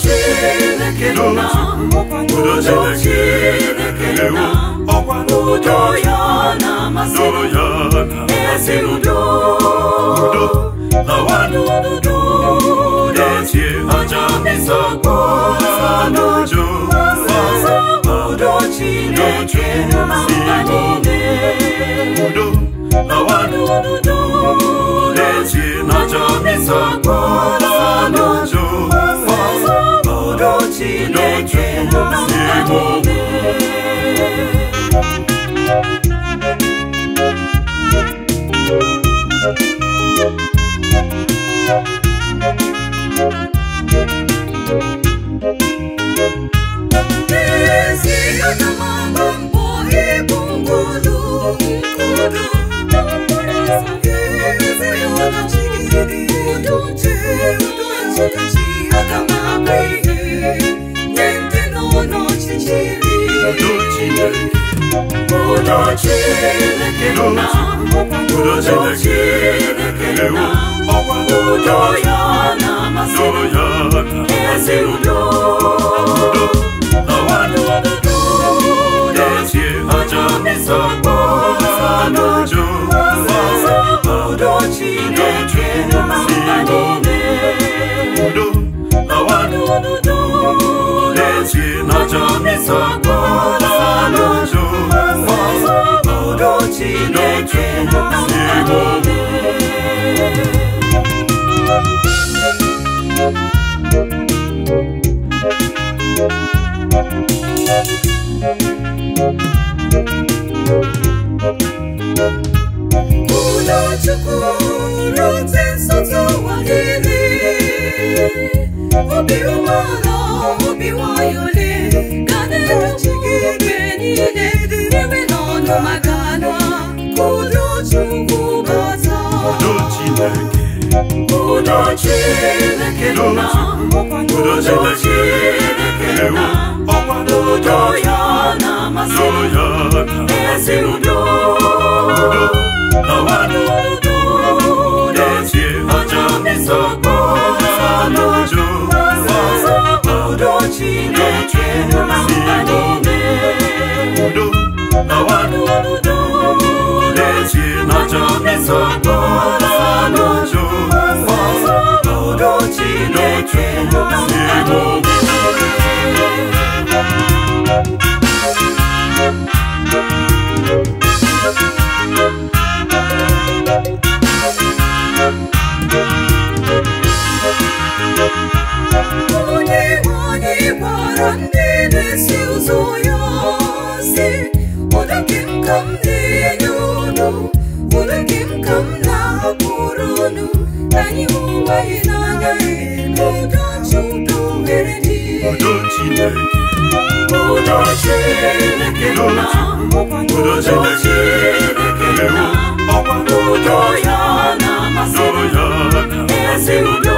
Chineke nna, udo Chineke nna, udo ya na-amasị m, ezi udo. Udo lawanụ, Udo, n'ezie aja misa kpọsa n'uju. Udo Chineke na mba niile. Udo lawanụ, Udo, n'ezie aja misa kpọsa n'uju. Udo Chineke na mba niile. N'ezie aga m agba mbọ ịbụ ngwụlụ nkudo. Udo chi, aga m abụ ihe nye ndị nọ n'ọchịchịrị. Udo Chineke, Udo Chineke nna, udo udo Chineke Chineke nna, udo ya na-amasị udo m, ya ezi na-amasị m. udo. Udo lawanụ, n'ezie aja misa kpọsa n'uju. Udo Chineke na mba niile. Udo lawanụ, Udo, n'ezie aja misa kpọsa n'uju. Udo Chineke na mba niile. Udo Chukwu rute nsọtụ ụwa niile. Obi umeala, obi nwayọọ ga na-edochi gị mgbe niile. Iwe na ọnụma ga-ala, ka udo Chukwu bata. Udo Chineke, Udo Chineke nna, udo udo Chineke Chineke nna, udo ya na-amasị udo m, ya na-amasị ezi m. udo. Udo lawanụ, Udo, n'ezie aja misa kpọsa n'uju. Udo Chineke na mba niile. Udo lawanụ, Udo, n'ezie aja misa kpọsa n'uju. Udo Chineke na mba niile. Onye nwe anyị gwara ndị na-esi ụzọ ya sị, udo nke m ka m na-enye unu, udo nke m ka m na-ahapụrụ unu, anyị hụ onwe anyị n'anya, udo Chukwu nwere dị. Udo Chineke, Udo Chineke nna, udo udo Chineke Chineke nna, udo ya na-amasị udo m, ya na-amasị ezi m. udo.